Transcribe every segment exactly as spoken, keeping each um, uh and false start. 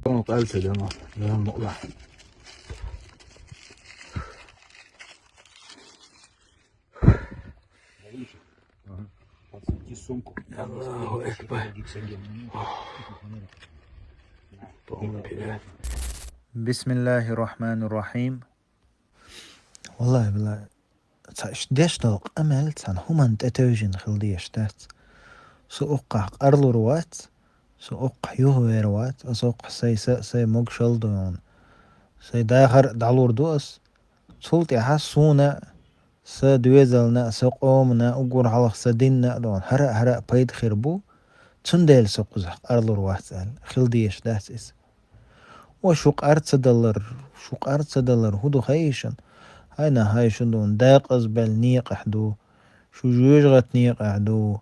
Дома пальцы, дома. Дома мукъла. Подсвети сумку. Аллаху акбар. Помню, да. Бисмиллахир рахманир рахим. Валлахи, билла, ца иш деш дол къамел цан хуман тӀетевжин хил деш дац. Су уккха къарлур вац, су уккха юхвер вац, ас уккха сай са, сай мог шалдуун. Сай дахар далур ду ас. Цул тӀехьа суна, са двезална, са къомна, угур халах са динна дон. Хара, хара пайд хир бу. Цундел су къузах къарлур вац ал. Хил деш дац ис. Ва шу къарцадалар, шу къарцадалар хӀу ду хайшан? Хьайна хьай шу дун дакъазбал некъахь ду, шу жуьжгӀат некъахь ду,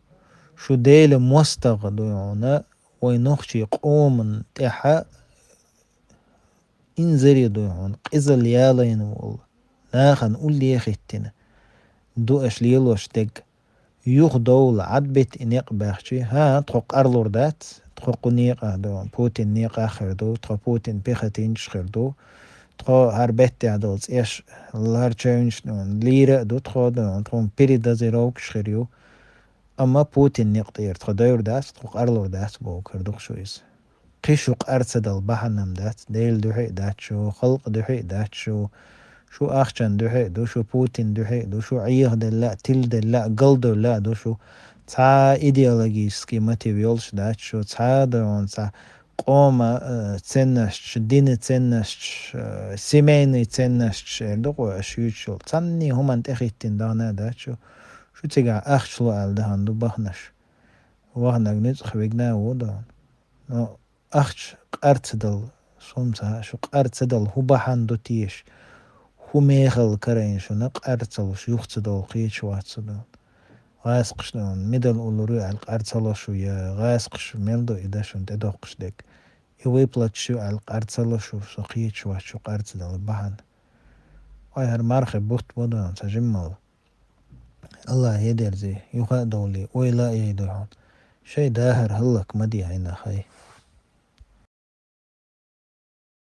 шу Дела мостагӀа ду хьуна, вай нохчий къоман тӀехьа инзаре ду хьуна, къизал ялайна волу, нахана уллехӀиттина ду аша лелош дерг. Юха довла Ӏад битта и некъ баьхчи, хӀа, тхо къарлур дац, тхо кху некъа ду, Путин некъа хир ду, тхо Путин пехотинчаш хир ду, тхо хӀара беттехь долу цӀеш ларчевнаш ду, лийра а ду тхо ду, тхуна передозировкаш хир ю. Амма Путин некъ тӀера тхо дойр дац, тхо къарлур дац боху кара ду шу иза. Кхин шу къар ца дала бахьана-м дац, Делан дуьхьа а дац шу, халкъан дуьхьа а дац шу, шу ахчан дуьхьа а ду шу, Путин дуьхьа а ду шу, Ӏехаделла а, тиладелла а, галдевлла а ду шу. Цхьа идеологический мотив йолуш дац шу, цхьа а ду хьуна цхьа къома, э, ценностьш, дина ценностьш, э, семейный ценностьш эр ду-кх вай аша юьйцуш йолу. Цхьанний хӀуманна тӀехӀиттина дахана а дац шу, шу цигахь ахча ло аьлла дахана ду баханаш. Ваханарг нуьцкъах вигна а ву ду хьуна. Но ахча къар ца дала, сум ца хаьа, шу къар ца дала хӀу бахьана ду теша? ХӀу мехала карайна шуна къар ца луш юха ца довла кхеча вац со ду? ГӀаскхаш ду хьуна, медаль уллур ю аьлла къар ца ло шу, я гӀаскхаш мел ду и дан шуна тӀедоккхуш дерг? И выплаташ ю аьлла къар ца ло шу, со кхеча вац шу къар ца дала бахьана. Вай хӀара мархи бутт бу ду хьуна, ца жиммал. Аллах хӀедерзи, юха а довлий, ойла а яй ду хьуна. Шайн дахар хӀаллак ма де хьайна хай.